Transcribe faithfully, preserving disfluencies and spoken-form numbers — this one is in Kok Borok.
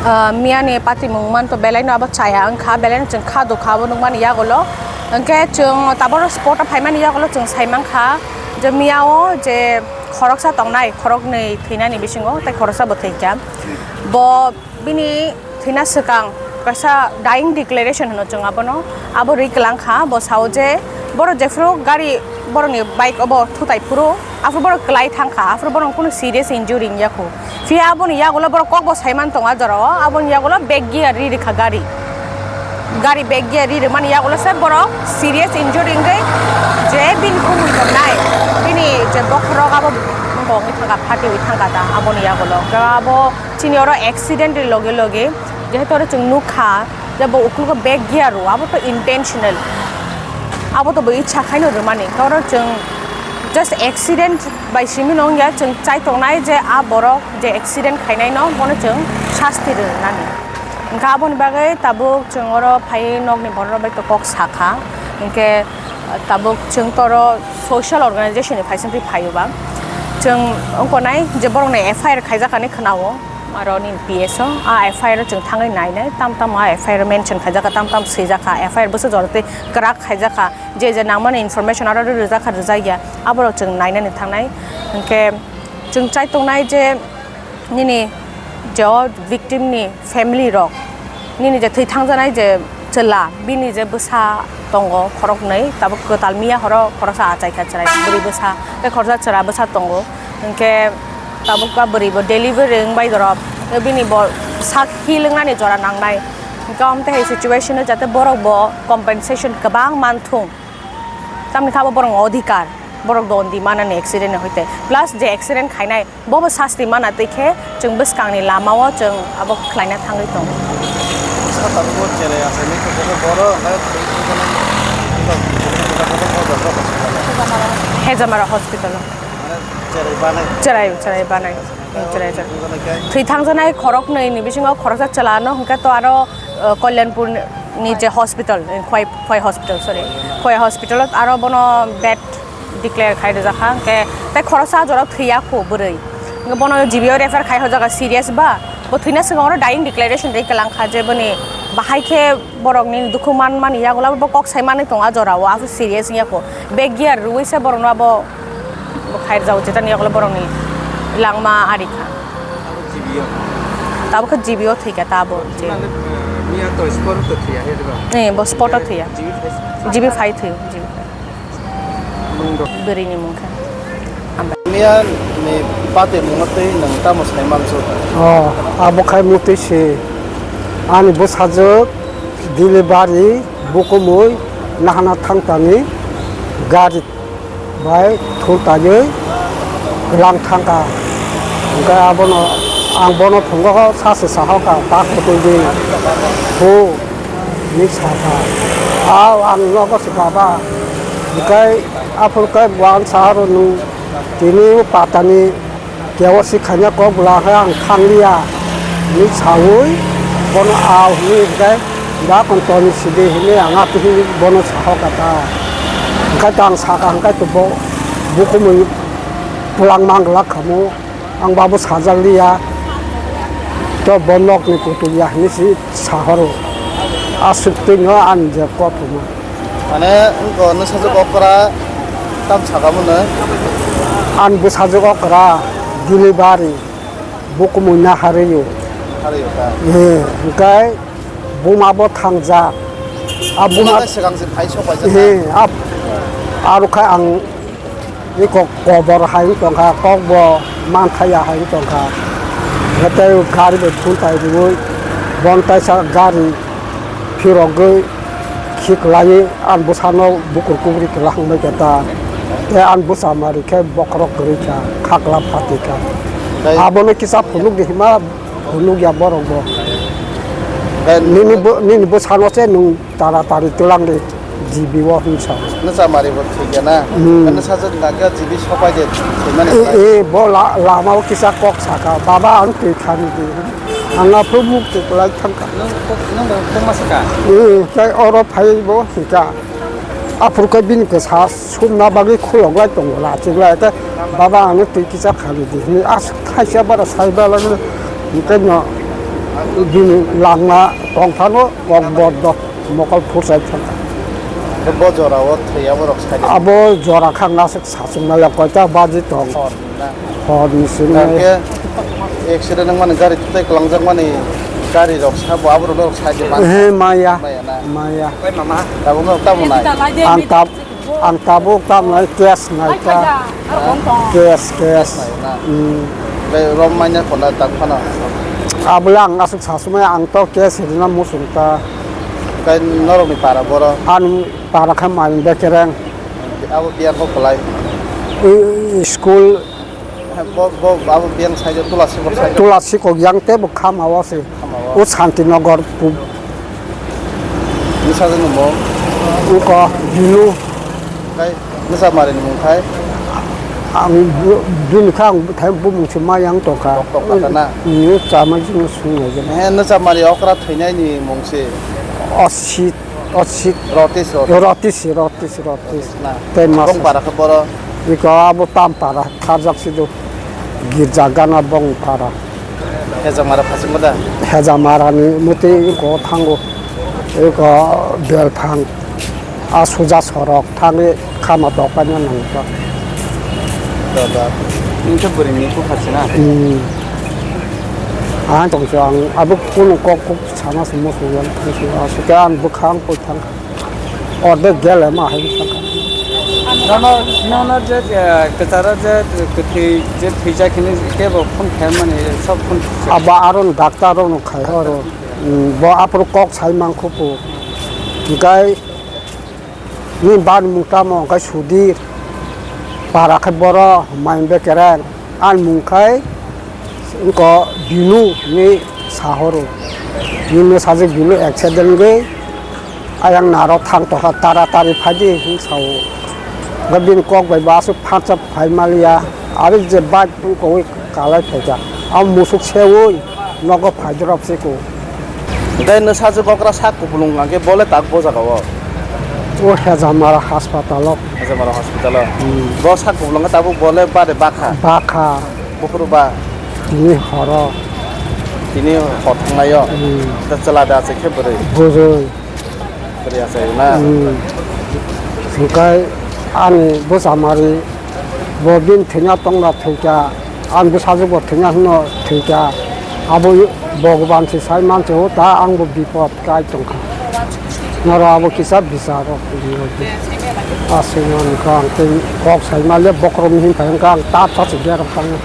Ah, miyani patimung manto belaino abo chaya wngkha, belaino chwng kha dukha abo nukmani yagulo. Hwnkhe chwng taboro spot o phaimani yagulo chwng saimankha je miyao je khoroksa tongnai, khoroknwi thwinani bisingo tei khoroksa bo thwikha. Bo bini thwina swkang kaisa dying declaration hwno chwng abono, abo rwi kwlangkha. Bo sao je borok jephru gari borokni bike obo thutai phuru, aphuru borok kwlai thangkha, aphuru borok kunu serious injury wngya kho. Phiya aboni yagulo borok kokbo saiman tongo jorao, aboni yagulo back gear ri rikha gari. Gari back gear ri rwmani yagulo se borok serious injury wngwi je bini kumui tongnai, bini je bokhorok abo wngwi thangkha, phatiwi thangkha ta aboni yagulo. Abo chini oro accident ni loge loge jehetu oro chwng nukha je bo ukulgo back gear rw, abo to intentional, abo to bo icha khaino rwmani. Oro chwng just accident bai simi no wngya, chwng chai tongnai je a borok je accident khainai no bono chwng sasti rwnani. Hwnkhe aboni bagwi tabuk chwng oro phaiwi nokni borok rok bai to kok sakha. Hwnkhe tabuk chwng toro social organization ni phaisingtwi phaio ba. Chwng wngkha nai je borokni F I R khaijakani khwnao. Aro ni P S o, a F I R o chwng thangwi nainai, tam tam a F I R o mention khaijakha, tam tam swijakha, F I R bwswk jora tei kwrak khaijakha, je je nangmani information aro rwjakha rwjakya, aborok chwng nainani thangnai. Hinkhe chwng chai tongnai je nini je o victim ni family rok, nini je thwi thangjanai je chwla, bini je bwsa tongo khoroknwi, tabuk kwtal miya horo khoroksa achaikha chwrai bwrwi bwsa, tei khoroksa chwla bwsa tongo. Hinkhe tabuk a bwrwi bo delivery wngbai dorop, bini bo sak heal wngnani jora nangnai. Hinkhe omo tei hai situation o jate borok bo compensation kwbang manthung, tamni khe abo borokni odhikar, borok dondi manani accident ni hoite, plus je accident khainai bobo sasti mana twi khe chwng bwskangni lamao chwng abo khlaina thangwi tongo. Saka tabukbo cherai achaimani khe bobo borok hwnkhe thwi thangjanai. Hejamara hospital o. Cherai banai. Cherai, cherai banai. Cherai, cherai. Thwi thangjanai khoroknwi ni bisingo khoroksa chwla no hwnkhe to aro, uh, Kalyanpur ni je hospital, Khwai, Khwai hospital, sorry. Khwai hospital o aro bono dead declare khai rijak kha, hwnkhe tei khoroksa jorao thwiya kho bwrwi. Hwnkhe bono G B o refer khai hojak kha serious ba, bo thwina swkang oro dying declaration ri kwlang kha je boni bahai khe borokni dukhu man mani yagulo bo kok sai manwi tongo a jorao, abo serious wngya kho. Back gear rwui se borokno abo khai rijak, jetani yagulo borokni langma ari kha. Abo G B o. Tabuk khe G B o thwi kha ta abo. Mane, eh, miya to spot o to thwiya he diba? Eh, bo spot o thwiya. G B phai. G B phai thwi, G B phai. Bwrwi ni mung khe. Miya ni patimung twi nwng tamo sai mansu? Oh, abo khai mutwi se. Ani bwsajwk delivery bukumui nahana thangtani gari bai thultaiwi kwlang thangkha. Hwnkhe abono, ang bono thwngkha, sachi sahoka, "Ta kwtwidi phu," hinwi sakha. A ang nogo se, "Baba," hwnkhe aphuru khe bo ang saha rw, "Nwng tini patani K O C khaina kok bwla khe ang thangliya," hinwi saui bono, "Au," hinwi hwnkhe, "Da kontoni sidi," hinwi ang atwkhe bono sahoka ta. Hwnkhe to ang sakha, hwnkhe to bo bukumui twlang manglak khamu, ang babo sajakliya, to bo nokni kutuliya hinwi si sahoro. Aswk twino ani je kothoma. Mane, wngkha nwsajwk okra tam saka mano? Ani bwsajwk okra delivery, bukumui naharwi o. Naharwi o ta? Eh, hwnkhe buma bo thangjak. A buma buma tei swkang se phai sok paijak ta? Eh, a, aro khe ang iko kobor hai wng tongkha, kokbo manthaya hai wng tongkha. Hwnkhe tei gari bai phuntai rwui, bon taisa gari phirogwi khiklaiwi ani bwsano bukur kubri kwlahang bai khe ta. Tei ani bwsa mari khe bokhorok kwrwi kha, khakla phatwi kha. Tei abono kisa phunukdi hima phunukya borokbo. Tei nini bw-, nini bwsano se nwng taratari twlangdi G B o hinwi sa. Nwsa mari bo thwikya na? Hmm. Nwsajwk nangkhe G B sopai de thwimani. E, e, bo la-, lama o kisa kok saka, "Baba, ang twi khani di." Ang aphuru muk tuklai thangkha. Nwng kok, nwng bo kokma saka? E, tei oro phai bo hika. Aphuru khe bini kwsa sumna bagwi khulok lai tongo, rachiklai khe, "Baba, ang twi kisa khani di," hinwi aswk thaisa bara sai balai, hwnkhe no Bini langma tongthano kok boddo mokol phursai thangkha. Bo jorao thwi aborok sai. Abo jora khang naswk sachwngmaya koita baji tong. Hor na. Hor ni simi. Hwnkhe accident wngmani gari tei kwlangjak mani gari rok sabo aborok norok sai di man. He maya. Maya na. Maya. Tabuk no tamo nai. Ang tab Ang tabuk tamnai cash nai ta. Cash, cash. Hmm. Bai rom manya khona tak phano. Abole ang aswk sasumai ang to cash rina musung ta. Kai norok ni para boro. Ani para kha mai bekereng. Abo biar ko kolai. I, i school Bo, bo, abo biyang side o Tulasi kok side o. Tulasi kok yang tei bo khama o se. Khama o. O Santinagar pu-. Bwsajwk ni mung? Uko Binu. Khai, Nwchamari ni mung khai? Ang bu-, bini kha ang thai bumung se ma yang tongkha. Tok tok kha na? Ni chamai jing sung nai jeng. He, Nwchamari okra thwinai ni mung se. Osit, osit. Rotis, Rotis. Rotis, Rotis, Rotis. Na. Tei mas. Bong para khe boro. Iko abo Tampara. Kharjak sido girja gana bong para. Hejamara phasingma da? Hejamara ni muti iko thango. Iko belphang. A suja sorok thangwi khama tokpaina nangkha. Da, da. Ningkhe bwrwini bupha sina? Hmm. Ang tongsi ang abo kunu kok kok sana se musu yang tongsi asukhe ang bwkhang poi thangkha. Ordek gele ma hai bwsakha. Nono, nono je, eh, kwcharo je kwthwi je thwijak hini kebo phone khaimani sob phone. Abo aro no doctor rok no khai oro. Hmm, bo aphuru kok sai mankho po. Hinkhe ni bani mung tamo hinkhe Sudir. Para khe boro mai bekereng. Ani mung khai wngkha Binu hinwi sahoro. Bini bwsajwk Binu accident wngwi ayang narok thang tongkha, taratari phaidi hinwi sao. Hwnkhe bini kok bai bo aswk phansa phai maliya. Ari je bike wngkha kalai phaikha. Abo musuk seui nogo phaidorop se ko. Tei nwsajwk okra sak kupulung hwnkhe bole tak bo jaga o. O Hejamara hospital o. Hejamara hospital o. Hmm. Bo sak kupulung khe tabuk bole bade bakha. Bakha. Buphuru ba. Tini horo. Tini hor thangnaio. Hmm. Ta chwla da se khe bwrwi. Bwrwi. Bwrwi achai na. Hmm. Hwnkhe ani bwchamari bo bini thwina tongna thwikha. Ang bwsajwk bo thwina hwnno thwikha. Abo Bhagwan se sai manse o ta ang bo bipot kai tongkha. Noro abo kisa bisaro. Aswk wngkha ang tei kok sai male bokhorok ni hinphai wngkha ang ta ta se berok thangwi.